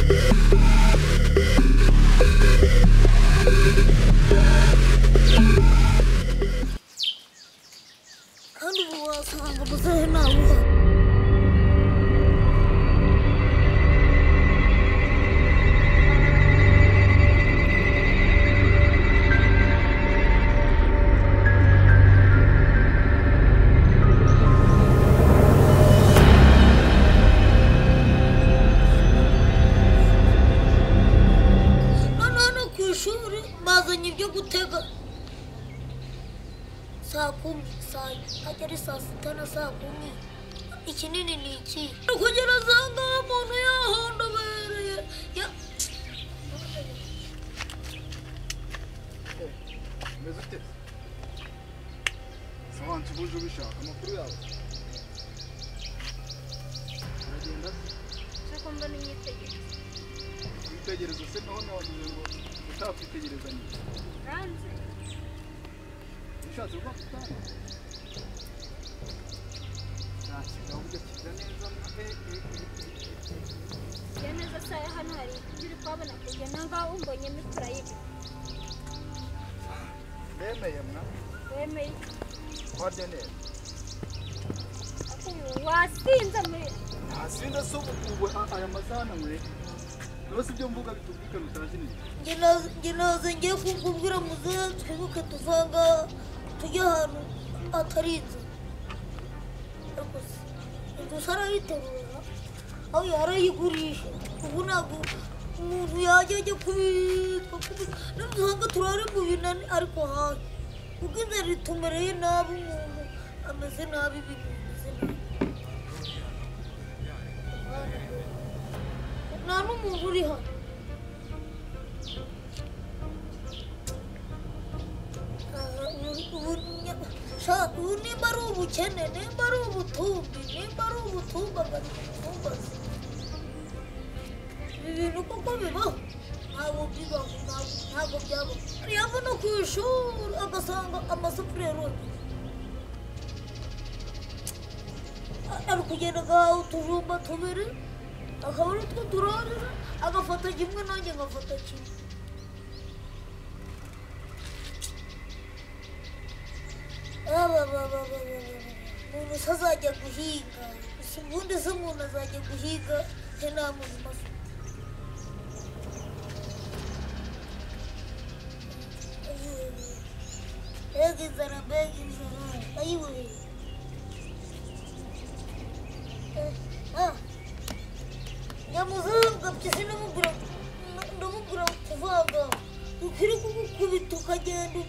Kandi ubu wasanga muzehe ntawuhari. Noneho ku ishuri bazanye ibyo gutega saa 10, saa agera saa 6 na saa 10. Ikinini ni iki? Kugera za ngaha umuntu yahondobereye. Umeze ute? Sawa, nsubuje ubishaka amakuru yawe. Uragenda se? Nshaka mbona imyitegereza. Witegereza se none wagize ngo utakwitegereza nyine? Ranze. Ushatse kuvuga ko utanga? Nta kigabo ujya kiza neza. Kiza neza sayo hano hari ibyo uri kuhabona kujya nanga umbonyemo turayiga. Bemeye mwa? Bemeye. Warya neza. Wasinze muri. Nasinze se ubu aya masaha nanyweye. Rwose ibyo mvuga bitumvikana utazi neza. Njye naza ngiye kukubwira muzehe twibuke tuvanga tujye ahantu hatari inzu. Ariko se inzu se arayiterura aho yarayigurisha. Ubu ntabwo umuntu yajya ajya kubitwa n'udusanga turare mu binani ariko hafi. Kuko inzara itumereye nabi, umuntu ameze nabi, ibintu bimeze nabi. Nta n'umuntu uri hano. Ubu nimba ari ubukene, nimba ari ubutumbi, nimba ari ubutumbagari, ubutumbazi. Ibi bintu koko bibaho? Ntabwo bibaho, ntabwo byabaho. Yava no ku ishuri agasanga amasafuriya arogeje. Ari kugenda agahaha utujumba tubiri, akaba ari two turarira, agafata kimwe nanjye ngafata kimwe. Umuntu se azajya guhiga, ubundi se umuntu azajya guhiga nta murimo afite. Mbega inzara, mbega inzara, ayiwe. Nyamuzungu mpyisi ndamubwira kuvanga, ukiri kugukubita ukagenda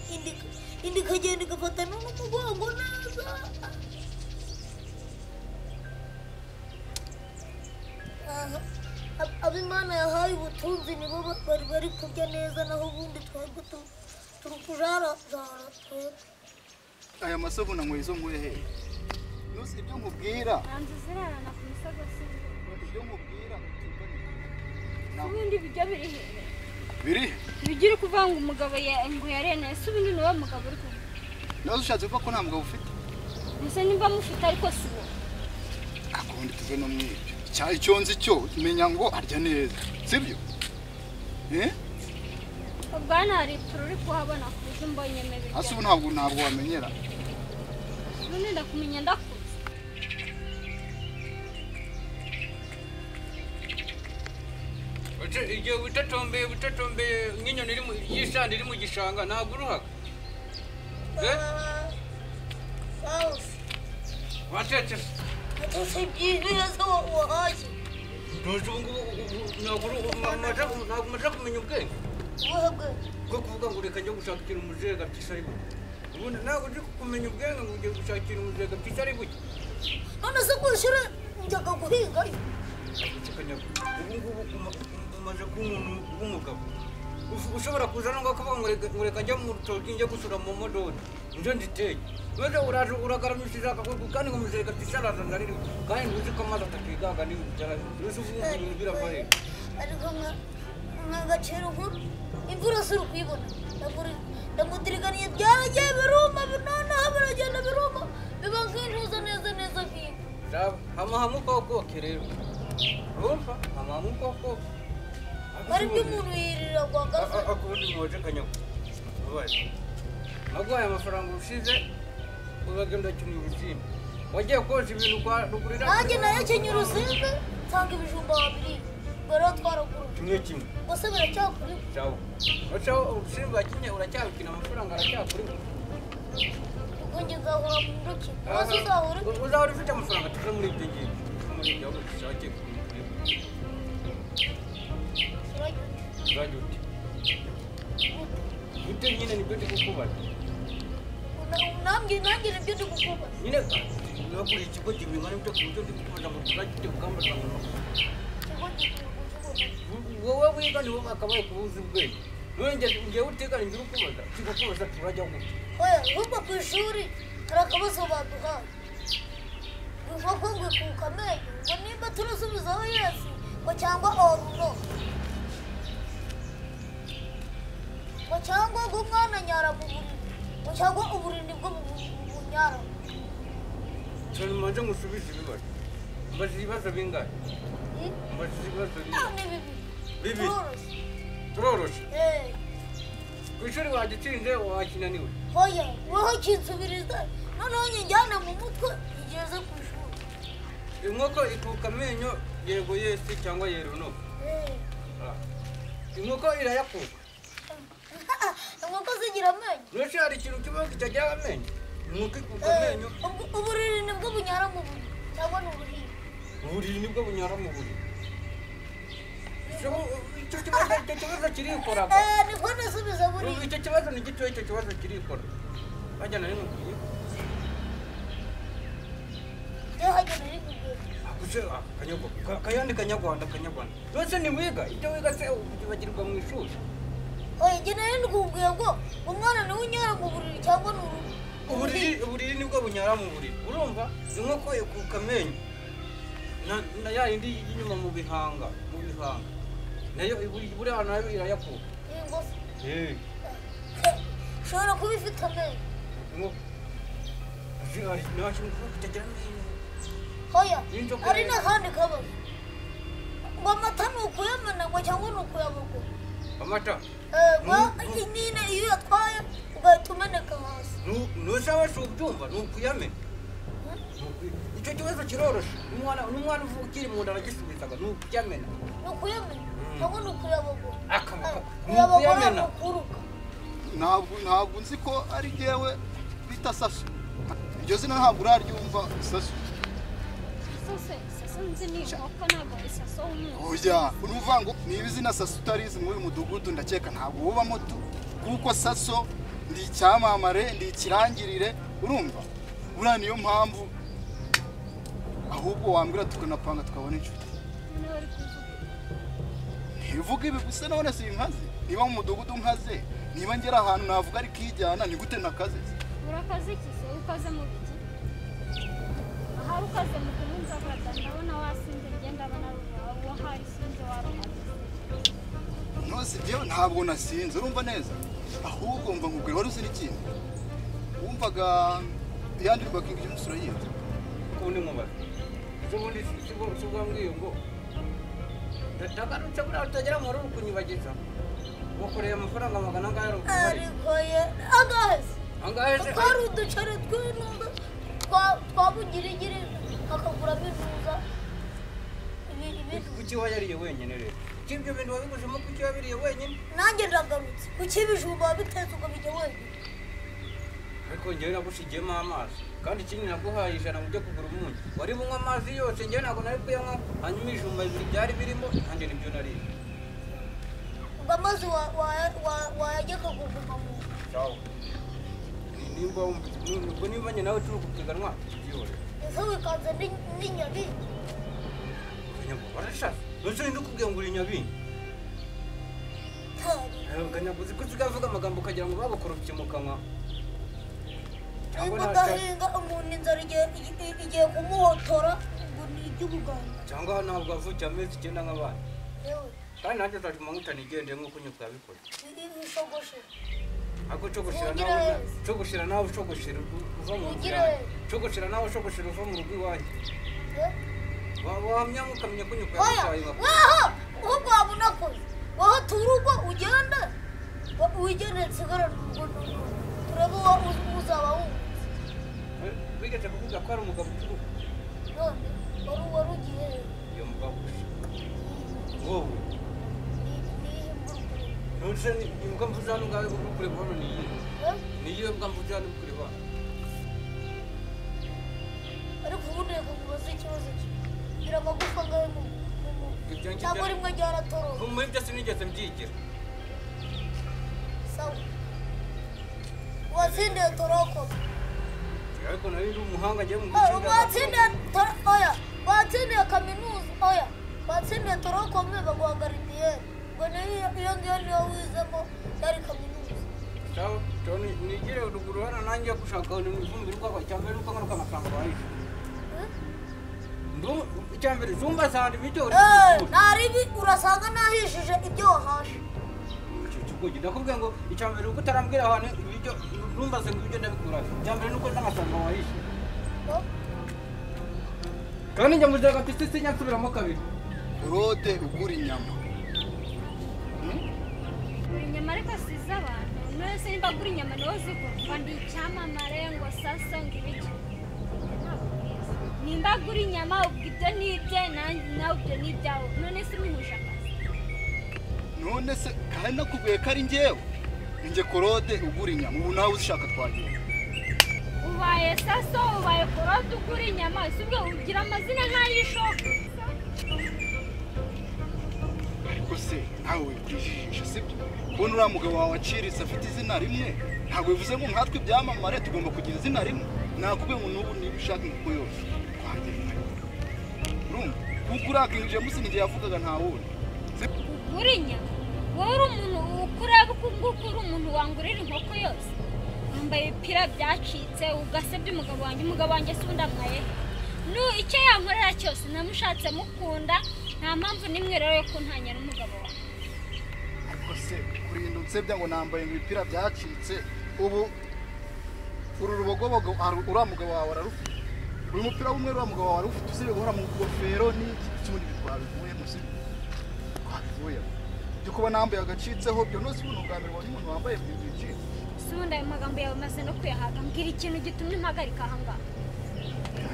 indi ikagenda igafata n'umugongo neza. Abo Imana yahaye ubutunzi nibo bari bari kurya neza, naho ubundi twebwe turi kujarajara twebwe. Aya masogo nanyweye izo nkuye hehe? Nusi ibyo nkubwira. Nta zirarana ku misogo si. Ibyo nkubwira utumva ni. Ubundi ibiryo biri hehe? Biri? Ibiryo uri kuvuga ngo umugabo ngo yarene, ese ubundi ni wowe mugabo uri kuvuga? Nawe ushatse kuvuga ko nta mugabo ufite? Gusa nimba mufite ariko si wowe. Akundi tuve no mwibyo. Icyo nzi cyo menya ngo arya neza, sibyo? Eh? Ubwana hari uri kuhabona ku buryo mbonyemo ibiryo. Ase ubu ntabwo wamenyera. Ubundi ndakumenya ndakuzi. Igihe witatombeye nk'inyoni iri mu y'ishandi iri mu gishanga ntabwo uruhaga. Watetse se? Watetse ibyiza wahashye. Ntuzi ubu ngubu ntabwo umaze kumenya ubwenge. Ubuhe bwenge? Bwo kuvuga ngo reka njye gushakira umujega mpyisi ari buke. Ubundi ntabwo uri kumenya ubwenge ngo ugiye gushakira umujega mpyisi ari buke. None se kwishyura njyaga guhingayo? Ubu ngubu umaze kuba umuntu w'umugabo. Ushobora kuza no kuvuga ngo reka njye mu rutoki njye gusura mu modoka nje nditeye. Maze uraje uragaramishije akaguru kandi ngo umujega mpyisi araza ndarira kandi uzi ko amazi atakigaga n'ibyo ubu ibintu birava he? Ariko nk'agaciro nkuru imvura si uri kuyibona. Ndamudiriganiye byaragiye biruma, noneho biragenda biruma biba nk'intuza neza neza nk'inka. Hama hamwe ukokoke rero. Urumva? Hama hamwe ukokoke. Ari by'umuntu yirira gwagaza. Akundi mwoje kanyako. Ubaye. Naguhaye amafaranga ushize uragenda kimwe urusimbi. Wagiye koza ibintu kwa rugurira. Nanjye nayakenye urusimbi nsanga ibijumba babiri. Baro twaragura. Kimwe kimwe. Bose baracyakuri. Ciao. Wacha urusimbi wakinye uracyabikina amafaranga aracyakuri. Ubwo njye nzahora mu ntoki. Bose uzahora. Uzahora ufite amafaranga tuve muri ibyo ngibyo. Muri ibyo ahubwo dushake Urajya ute? Ute nyine nibyo ndi kukubaza. Nanjye nibyo ndi kukubaza. Nyine nakuriye ikigo gibingana n'ibyo ku buryo ndi kukubaza ngo turajya ute ugamba ngo Ikigo gibingana. Wowe wiga ni wowe akabaye kubuza ubwenge. None ngewe utigana ngira ukubaza, kikukubaza turajya gute? Oya, ahubwo ku ishuri hari akabazo baduhaye. Inkoko ngo ikuka amenyo, ngo nimba turasubizaho yesi, ngo cyangwa oruno. Ngo cyangwa ngo umwana anyara mu buriri, ngo cyangwa uburiri nibwo bunyara. Cyane manje ngusubize ibibazo. Mbaza ibibazo bingahe? Mbaza ibibazo bingahe? Ni bibiri. Bibiri. Turoroshe. Ku ishuri wagitsinze wakinaniwe. Oya, wowe kinsubiriza. Noneho njyane mu mutwe igeze ku ishuri. Inkoko ikuka amenyo yego yesi cyangwa yero no. Inkoko irayakuka. Inkoko zigira amenyo. Nose hari ikintu kibaho kitagira amenyo. Inkoko ikuka amenyo. Uburiri nibwo bunyara mu buriri cyangwa ni uburiri? Uburiri nibwo bunyara mu buriri. Icyo kibazo kirikora. Niko nasubiza buriri. Icyo kibazo ni gito, icyo kibazo kirikora. Bajya nari mukwiye. Kayandi kanyarwanda kanyarwanda. Yose ni wiga, ibyo wiga se ubagirwa mu ishuri. Oya, njye nari ndikubwiye ngo umwana niwe unyara mu buriri cyangwa ni uburiri? Uburiri nibwo bunyara mu buriri. Urumva inkoko ikuka amenyo. Na ya yindi y'inyuma mu bihanga, mu bihanga. Nayo buriya nayo irayakuka. Ingofu. Ushobora kuba ifite amenyo. Inkoko. Nta kintu kitagira amenyo. Oya, ari n'akandi kabazo. Ngo amata ni ukuyamena ngo cyangwa ni ukuyabogora? Amata? Nyine iyo uyatwaye ugahita umeneka hasi. Ntusaba si ubyumva, ni ukuyamena. Icyo kibazo kiroroshe. N'umwana ukiri mu nda aragisubizaga, ni ukuyamena. Ni ukuyamena cyangwa ni ukuyabogora? Kuyabogora ni ukuruka. Ntabwo nzi ko ari jyewe bita Sasu. Iryo zina ntabwo uraryumva Sasu. Oya, uruvuga ngo niba izina Sasu utarizi muri uyu mudugudu ndakeka ntabwo ubamo tu, kuko Saso ndi icyamamare, ndi ikirangirire, urumva? Buriya niyo mpamvu ahubwo wambwira tukanapanga tukabona inshuti. Ntivuga ibi gusa none sinkaze, niba mu mudugudu nkaze, niba ngera ahantu navuga ari kijyana ni gute nakaze? Urakaze iki se? Ukaze mu biki? Ahari ukaze mu kunywa inzoga ndabona wasinze ngenda ndabona wahaye sinze waruhaze. Nose jewe ntabwo nasinze, urumva neza? Ahubwo mva nkubwira wari uzi n'ikintu. Wumvaga yandirirwa King James urayita. Kundi nkubaza. Ejo bundi sibwo wambwiye ngo ndagarutse buriya utagera mu rugo kunyibagiza. Wakoreye amafaranga magana angahe ariko ye angahe se? Angahe se? Twari uduceri tw'intumba twabugirigiri akaguramo intuza ibintu. Kuki wayariye wenyine rero? Kuki ibyo bintu wabiguzemo kuki wabiriye wenyine? Nanjye ndagarutse. Kuki ibijumba wabitetse ukabirya wenyine? Ariko njyewe nagushigiyemo amazi. Kandi ikindi naguhaye 100 ngo ujye kugura umunyu. Wari bunywa amazi yose njyewe ntabwo nari kuyanywa, hanyuma ibijumba bibiri byari birimo nanjye nibyo nariye. Ubwo amazi wayajya akaguguma mu nda. Sawa. Nimba ubwo niba njye nawe turi gupiganwa tubyihorere. Ese wikanze n'inyabingi? Kanyagwa warashatse. None se ndikubwiye ngo uri nyabingi? Kanyagwa uzi ko usigaye uvuga amagambo ukagira ngo bagukoropye mu kanwa. Niba udahinga umuntu inzara igiye kumuhotora ngo ni iby'ubuganga. Cyangwa ntabwo avukiye amezi 9 nk'abandi. Kandi nanjye nzatuma nkutanigendeye nk'uko nyoko yabikoze. Ibishogoshe. Ako cogoshera nawe ucogoshera uva mu nzu yanjye. Cogoshera nawe ucogoshera uva mu rugo iwanjye. Wahamya ukamenya ko nyoko yagutaye. Waho! Ahubwo waba unakoze. Wigeze kuvuga ko ari umugabo ucuruka. None wari ugiye iyo mugabo wowe none imbwa mvuze hano ngaho uri kureba hano ni iyihe? Ni iyihe mbwa mvuze hano uri kureba hano? Ariko ubundi reka nkubaze ikibazo cye gira amagufa angahe mu cyangwa rimwe ryaratoroka? Muri byo sinigeze mbyigira. Sawa, watsindiye toroko. Ariko nari ndi umuhanga ngiye mu gutsinda. Watsindiye watsindiye kaminuza oya watsindiye toroko mwe baguha garidiyeri ngo niyo ngiyo niyo wizemo yari kaminuza. Sawa, Tony nigire ruguru hano nanjye gushaka ifumbire uko cyangwa nuko ngaruka amafaranga bayishe. Icyambere zumba zandi ibyo uri. Naribi urasanga nahishije ibyo wahashe. Icyo ndakubwiye ngo icyambere uko utarambwira ahantu ibyo numbaze ngo ibyo ndabikura. Icyambere nuko n'amafaranga wahishe. Kandi njya muzaga pisi nyansubiramo kabiri. Rode ugura inyama. Inyama ariko siza abantu. None se nimba agura inyama niwo zigura ndi icyamamare ngo sasa ngo ibiki. Nimba agura inyama ubwo ibyo ni ibye nawe ibyo ni ibyawe. None se muhuje akazi. None se kandi nakubwiye ko ari njyewe. Njye Korode ugura inyama ubu nawe uzishaka twagenda. Ubaye saso ubaye Korode ugura inyama si ubwo ugira amazina nk'ay'ishoka. Ariko se nawe wikwijijisha sibyo? Kubona uriya mugabo wawe aciritse afite izina rimwe ntabwo bivuze ngo nkatwe ibyamamare tugomba kugira izina rimwe. Nakubwiye ngo n'ubu niba ushaka inkoko yose twagenda nayo. Urumva? Kuko uriya King James ni njye yavugaga nta wundi. Ugura inyama? Wowe uri umuntu ukureba uku nguku uri umuntu wangurira inkoko yose? Wambaye ibipira byacitse ugasebya umugabo wanjye, umugabo wanjye si undi amwaye. Icyo yankorera cyose namushatse mukunda nta mpamvu n'imwe rero yo kuntanya n'umugabo wanjye. Ariko se kurinda unsebya ngo nambaye ibipira byacitse ubu uru rubogobogo uriya mugabo wawe ararufite. Uyu mupira w'umweru uriya mugabo wawe ararufite usibye guhora mu ngofero n'iki cy'ubundi twabivuyemo si twabivuyemo. Ibyo kuba nambaye agacitseho byo nose ubu ni ubwa mbere ubonye umuntu wambaye ibintu bicitse. Si ubundi ayo magambo yawe maze no kuyahaga mbwira ikintu gitumye mpagarika aha ngaha.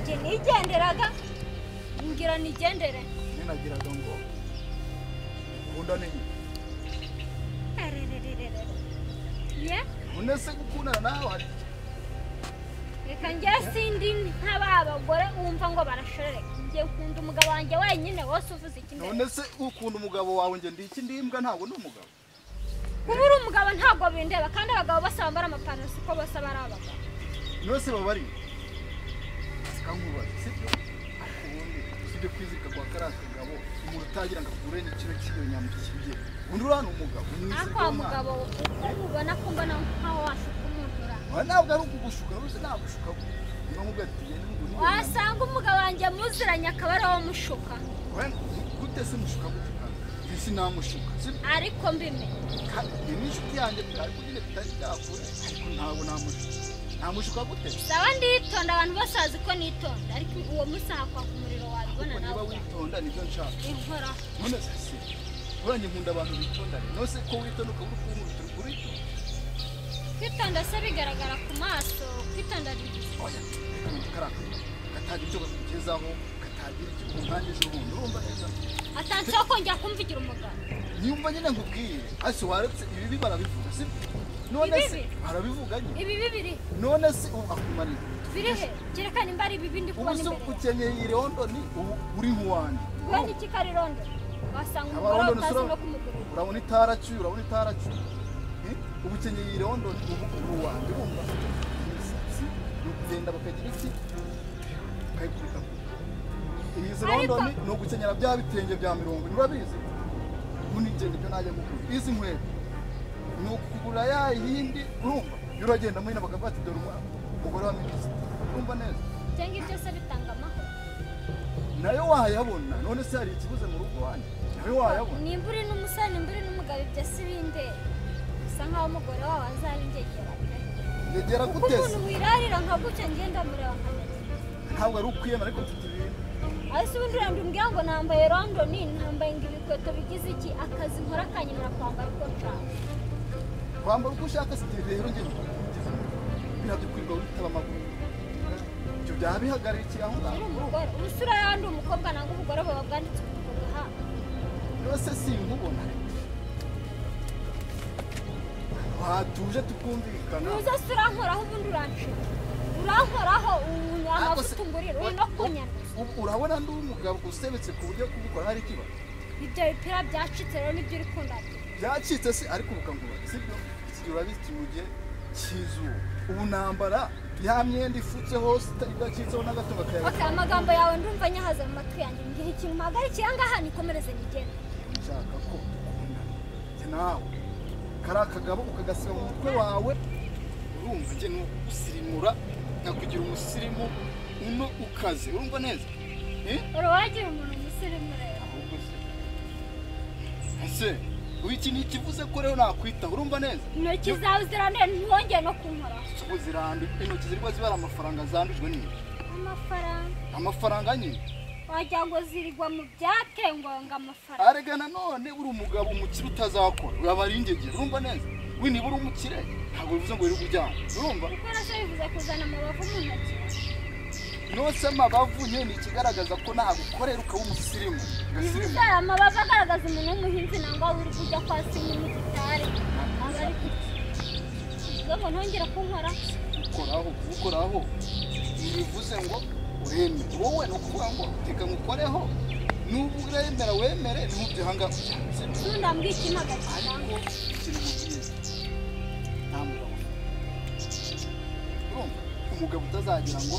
Njye nigenderaga mbwira nigendere. Nagiraga ngo ukundane nyine. Ye? None se gukundana nawe hari Reka njye sindi nk'aba bagore wumva ngo barashorereka. Njye nkunda umugabo wanjye wenyine wose uvuze iki mbere. None se ukunda umugabo wawe njye ndi iki ndimbwa ntabwo ndi umugabo. Kuba uri umugabo ntabwo bindeba kandi abagabo bose bambara amapantaro siko bose bari abagabo. None se baba ari kankubaza sibyo? Ariko ubundi usibye kwizirika kwa kariya kagabo umuntu utagira ngo akugure n'ikiro cy'iyo nyama kibye. Undi uriya ni umugabo. Ariko wa mugabo ubona ko mbona nkaho washuka umuntu ura. Ntabwo ari ukugushuka rwose nagushuka. Niba nkubwiye ati tugende ngure inyama. Wasanga umugabo wanjye muziranye akaba ari wo mushuka. Gute se mushuka gute kandi? Njye sinamushuka sibyo? Ariko mbimenye. Kandi ni inshuti yanjye ariko nyine bitari byakure ariko ntabwo namushuka. Namushuka gute? Sawa nditonda abantu bose bazi ko nitonda ariko uwo musaha kwaka umuriro wabibona nawe. Niba witonda nibyo nshaka. Inkora. None se buriya njye nkunda abantu bitonda. None se ko witonda ukabura ukuntu uritonda? Kwitonda se bigaragara ku maso, kwitonda bigize. Oya, reka katagira icyo kakugezaho, katagira icyo kumpangije ubundi urumva neza. Atansiyo kongera kumvugira umugabo. Nyumva nyine nkubwiye, ase waretse ibibi barabivuga sibyo? None se barabivuga nyine. Ibibi biri. None se ubu akumarira. Biri he? Kerekana imba ari ibibi ndi kubona imbere. Ubu se ukenyeye iyi Londoni ubu uri nk'uwanjye. Wowe ni iki kari Londoni? Wasanga umugore utazi no kumugurira. Urabona itaracyuye, urabona itaracyuye. Ubu ukenyeye iyi Londoni ubu uri uwanjye urumva. Imisatsi ni ukugenda bakagira iki? Ukayikubita. Izi Londoni ni ugukenyera bya bitenge bya mirongo ine urabizi? Ubu ni njye nibyo najya gukora. Izi nkweto ni ukugura ya yindi urumva? Iyo uragenda muri bakavuga ati dore umugore wa minisitiri urumva neza? Cyangwa ibyo se bitanga amahoro. Nayo wayabona none se hari ikibuze mu rugo wanjye? Nayo wayabona. Nimba uri n'umusore nimba uri n'umugabo ibyo si bindeba. Bisa nkaho umugore wawe azabingegera pe. Ngegera gute se? Ukuntu wirarira nka gutya ngenda mureba nkamenya. Ntabwo ari ukwiyemera ariko mfite ibintu. Ese ubundi urambwira ngo nambaye Londoni nambaye ngo ibikweto bigize iki akazi nkora kanyemera kwambara uko nshaka. Kwambara uko ushaka si rero njye birabyo kwirirwa witaba amaguru. Ibyo byaba bihagarikiye aho ngaho. Uri umugore ubusura yandi umukobwa nangwa ubugore baba bwanditse ku gahanga. Yose sinkubona. Watuje tukumvikana. Nuza se urankoraho ubundi uranshira. Urankoraho amavuta ungurira uri no kunyanduza. Urabona ndi umugabo usebetse ku buryo kubukora hari ikibazo. Ibyo bipira byacitse rero nibyo uri kundatira. Byacitse se ariko ubukanguba sibyo? Iki urabizi mu gihe cy'izuba. Ubu nambara ya myenda ifutse hose idacitseho n'agato gakayaga. Okay, amagambo yawe ndumva nyahaza mu matwi yanjye. Ngira ikintu mpagarikiye ngaha nikomereze nigende. Nshaka ko dukundana. Njye nawe kari akagabo ukagasiba mu mutwe wawe. Urumva njye nugusirimura nkakugira umusirimu uno ukaze. Urumva neza? Urawagira umuntu umusirimu rero. Ahubwo se. Ese iki ni ikivuze ko rero nakwita urumva neza? Intoki zawe ziranduye ntiwongeye no kunkoraho. Ubu ziranduye intoki zirwa zibara amafaranga zandujwe n'iki? Amafaranga. Amafaranga nyine. Wagira ngo zirigwa mu byatengwa ngo amafaranga. Arega nanone uri umugabo umukire utazakora uraba ari ingegera urumva neza? We niba uri umukire ntabwo bivuze ngo wirirwe ujyana urumva? Gukora se bivuze kuzana amabavu mu ntoki. Nose amabavu nyine ni ikigaragaza ko nagukorera ukaba umusirimu. Bivuze amabavu agaragaza umuntu w'umuhinzi nangwa uri kujya kwa simu mu gitari. Ari kuki? Ngo ntongere kunkora. Ukoraho, ukoraho. Bivuze ngo uremere. Wowe ni ukuvuga ngo teka ngukoreho. Nubu uremera wemere ntubyanga. Ndambwiye ikimpagaritse. Ariko ikintu mubwiye nta mugabo. Urumva umugabo utazagira ngo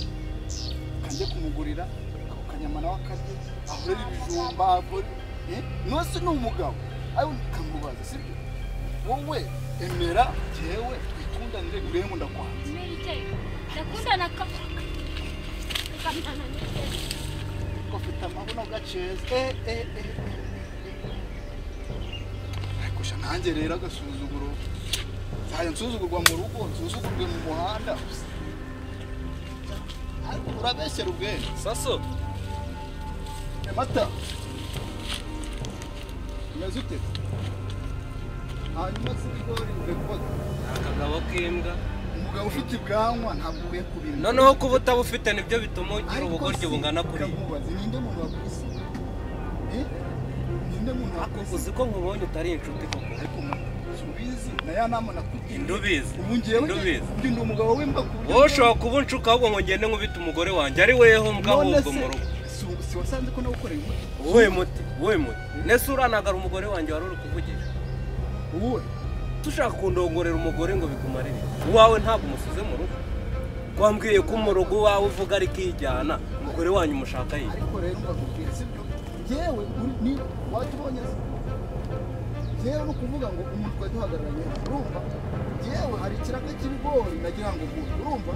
kanjye kumugurira ako kanyama nawe akarye ahorera ibijumba nose ni umugabo ayo kamubaza sibyo? Wowe emera jewe twikundanire urebe ndakwanze. Ndakundana ko ufite amabuno gaceze ariko sha nanjye rero agasuzuguro nzajya nsuzugurwa mu rugo nsuzugurwe mu muhanda. Ariko urabeshyera ubwenge. Saso Mata umeze ute? Hanyuma si ibigori uvuye kubaga. Akagabo k'imbwa. Umugabo ufite ubwanwa ntabwo uvuye kubimba. Noneho kuba utabufite nibyo bituma ugira ubugoryi bungana kuriya. Ninde muntu wakwisi? Ninde muntu wakwisi? Uzi ko nkubonye utari inshuti koko. Ariko subizi na ya nama nakugira. Ndubizi. Ubu ngewe ndi umugabo w'imbwa ku buryo. Wowe ushobora kuba unshuka ahubwo ngo ngende nkubite umugore wanjye ari weho mbwa ahubwo mu rugo. Si wasanze ko nawukoreye umuti? Wowe muti, wowe muti. Nese uranagara umugore wanjye wari uri kuvugisha. Wowe tushaka kundongorera umugore ngo bikumarire. Uwawe ntabwo umusize mu rugo. Kwambwiye ko mu rugo wawe uvuga ari kijyana, umugore wanyu umushaka yiye. Ariko rero mbakubwira sibyo? Yewe ni watubonye yewe no kuvuga ngo umuntu twari duhagararanye urumva? Yewe hari ikiraka cy'ibigori nagira ngo urumva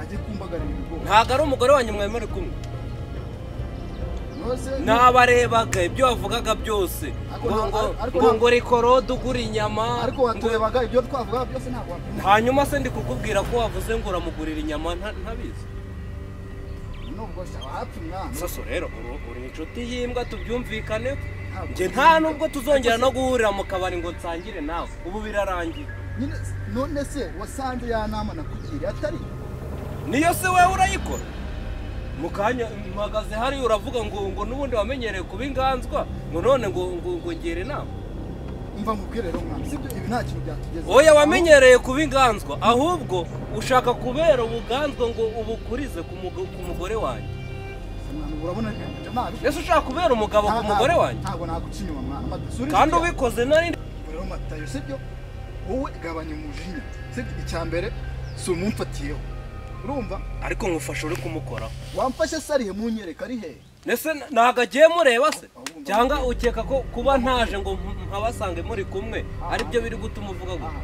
ajye kumbagarira ibigori. Ntabwo ari umugore wanyu mwari muri kumwe. Nabarebaga ibyo wavugaga byose ngo ngo rekorode ugura inyama. Ariko waturebaga ibyo twavugaga byose ntabwo wabyumva. Hanyuma se ndi kukubwira ko wavuze ngo uramugurira inyama ntabizi. Nubwo wapfa mwana. Saso rero uri inshuti y'imbwa tubyumvikane. Nje nta nubwo tuzongera no guhurira mu kabari ngo nsangire nawe. Ubu birarangiye. None se wasanze ya nama nakugiriye atari? Niyo se wewe urayikora? Mukanya mpagaze hari uravuga ngo ngo nubundi wamenyereye kuba inganzwa ngo none ngo ngo ngere inama. Umva mubwire rero mwana sibyo ibi nta kintu byatugeze. Oya wamenyereye kuba inganzwa ahubwo ushaka kubera ubuganzwa ngo ubukurize ku mugore wanjye. Urabona ibyo nabi. Ese ushaka kubera umugabo ku mugore wanjye? Ntabwo naguca inyuma mwana. Kandi ubikoze nari rero Matayo sibyo? Wowe gabanya umujinya. Sibyo icyambere si umumfatiyeho. Urumva? Ariko ngufasha uri kumukoraho. Wamfashe se arihe munyereka ari he? Nese ntago agiye mureba se? Cyangwa ukeka ko kuba ntaje ngo mpabasange muri kumwe ari byo biri gutuma uvuga gutya?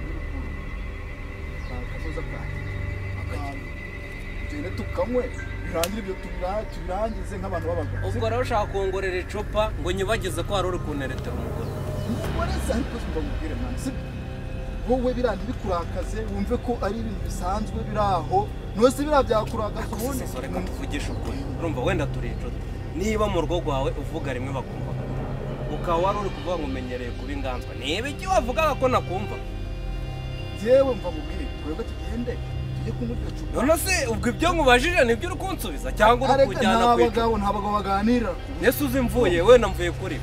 Tugende tukanywe birangire ibyo tubirangize nk'abantu b'abagabo. Ubwo rero ushaka kongorera icupa ngo nyibagize ko hari uri kunteretera umugore. Umugore se ariko simba mubwire mwana sibyo? Wowe birandi bikurakaze wumve ko ari ibintu bisanzwe biraho. Nose bira byakurakaza ubundi. Reka tuvugishe ukuri. Urumva wenda turi inshuti. Niba mu rugo rwawe uvuga rimwe bakumva ukaba wari uri kuvuga ngo umenyereye kuba inganzwa. Niba iki wavugaga ko nakumva? Yewe mva mubwire twebwe tugende Njye kunywa iryo cupa. None se ubwo ibyo nkubajije nibyo uri kunsubiza cyangwa uri kujyana ku icupa? Nta bagabo baganira. Yesu uzi mvuye we na mvuye kuri.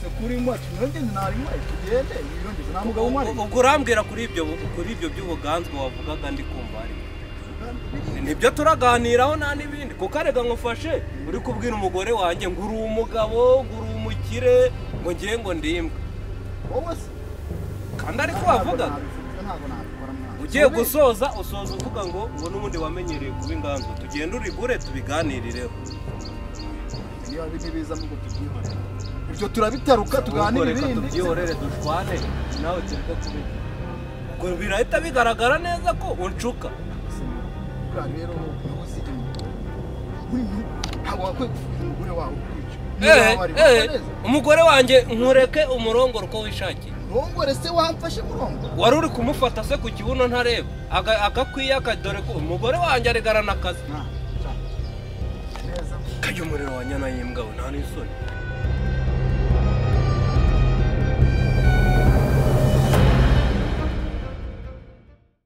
Se kuri mwa tunongeze narinywa tugende yirongeze nta mugabo umwe. Ubwo urambwira kuri ibyo by'ubuganzwe wavugaga ndi kumva ari. Nibyo turaganiraho nta n'ibindi kuko arega ngufashe uri kubwira umugore wanjye ngo uri umugabo ngo uri umukire ngo ngiye ngo ndimbwe. Wowe se kandi ariko wavugaga ugiye gusoza usoza uvuga ngo ngo n'ubundi wamenyereye kuba inganzo tugende urigure tubiganirireho. Niba biza ngo tubyihorere ibyo turabitaruka tuganire ibindi tubyihorere dushwane nawe tureke kubijya. Ubwo birahita bigaragara neza ko uncuka. Rero Umugore wanjye nkureke umurongoro uko wishakiye. Urongore se wamfashe murongoro. Wari uri kumufata se ku kibuno ntareba agakwiyaka dore ko umugore wanjye aregarana akazi. Kajya umuriro wa nyana y'imbwa we nta n'isoni.